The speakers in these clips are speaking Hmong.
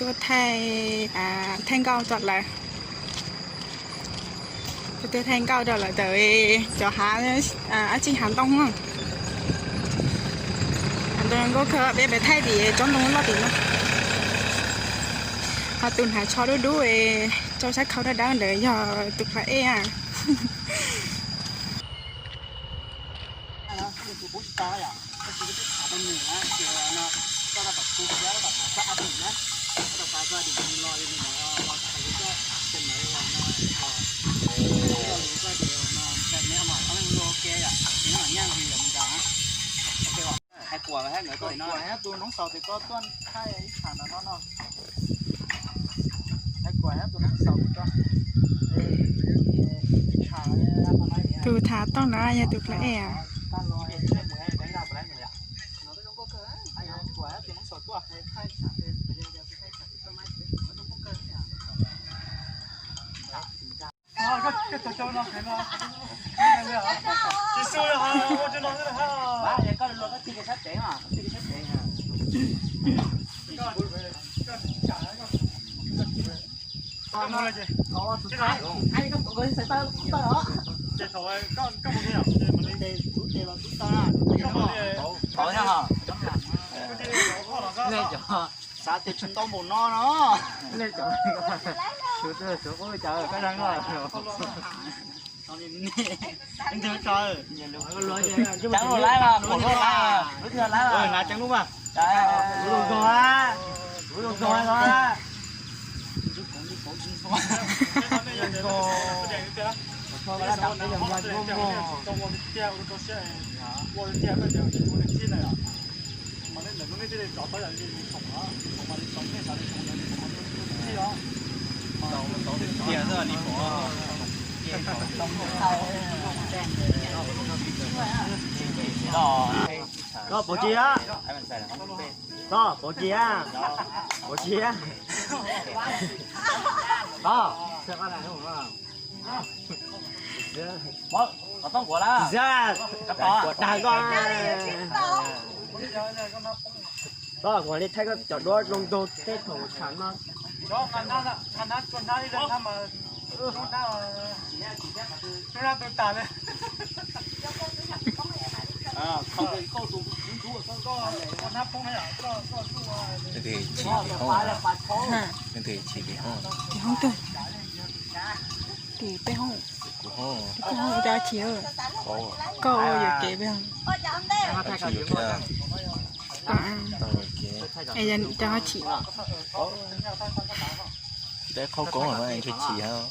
Thaij, thaij nkauj rau lawv. Kuv twb thaij nkauj rau lawv ntawm cov hav, dab tsi, hav ntoo, hav ntoo zoo nkauj kawg. Peb pem thaij tim tsob ntoo loj tim no. Ho tus hnav tsho dub dub, tsau sab khau dawb dawb ntawd yog tus Flav Ej. Hais kuam tus noob xaus tes koj tuaj thaij ib tsam no no. Hais kuam tus noob xaus tes koj. Tus thav toj na yog tus Flav Ej. Xav tias tsis ntau npaum no no. Cov lus laib mas kuv lub laib mas lub twg laib mas. Lub zoo zoo a, lub zoo zoo a. Koj puas tsis á? Koj puas tsis á? Puas tsis á? Koj, kuv dag koj. Koj, kuv li thaij koj cov duab zoo nkaus tej thaum tshav no. Leej twg chim tim hoob? Tim hoob twg? Tim peb hoob. Tim koj hoob ua cas chim? Koj ua yuam kev peb hoob. Tsis yuam kev. Tau yuam kev. Es yog cov ho chim. Peb qhaub koob los ntshe chim heev.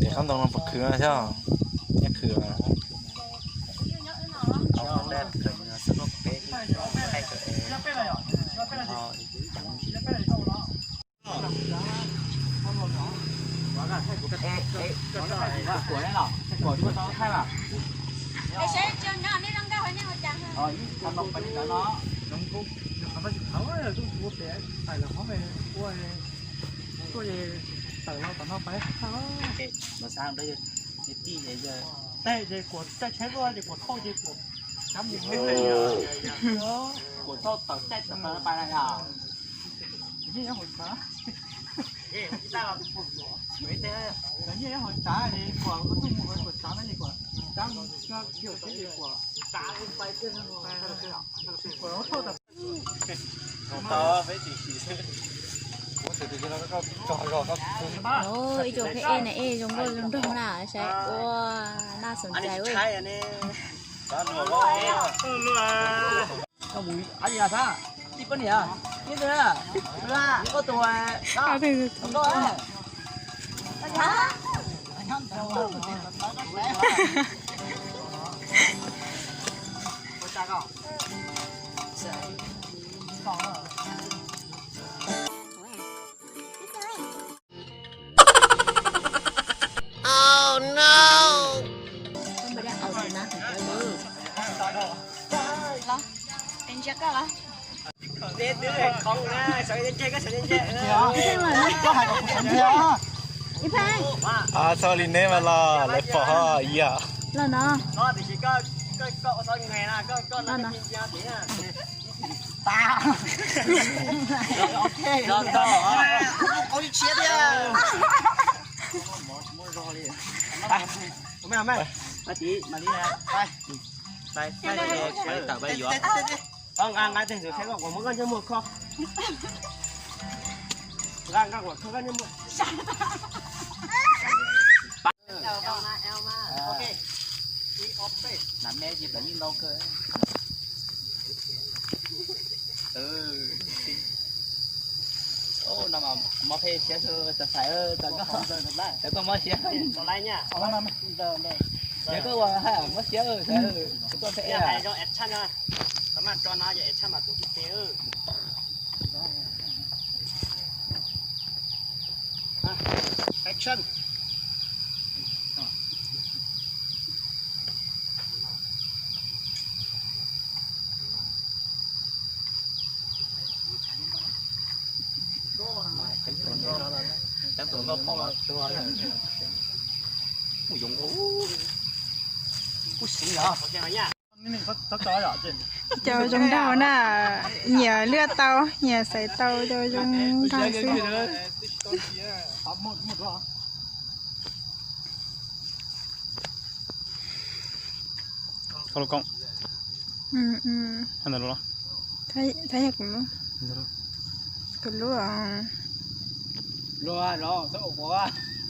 Tim qhaub ntoo no puas khwv thiab? Nyob khwv. Tej ces kuam caij tsheb tuaj ces kuam thauj ces kuam cab mus, kuam thauj tawm caij tawm pais na yom. Yeej nyob hauv tsheb, yeej nyob hauv tsheb ces kuam tuaj mus hauv kuam tsav no ces kuam cab mus, kuam thauj tawm. Ib tug pheb ej na, ej zoo nkauj zoo nraug na, saib ua naj xoom cai. Koj mus ab li xab, tij poj niam, tij ntawd, koj tus, koj, Koj hais kom kuv sawv ntseg. Txhob li neb mas los lawv pom ho ib yam. Los no. Los no. Tas. Qau li tshiab thiab. Ua me, ua me. Nqa nqa tej ntawd saib koj muab koj ntsej muag kho. Nqa nqa kom kho koj ntsej muag. Nas me ces peb yeej ntau kawg. No mas mob phem siab xwb, txawm fais txawm koj, txawm koj mob siab. Yog koj ua haj mob siab, txawm koj phem. Action. Cov tuaj nkauj pom tuag, kuj zoo, kuj siv os. Cov zoo nraug na, nyias luaj tau, nyias xaiv tau cov zoo nraug xwb. Thab yog kuv lub, kuv lub os.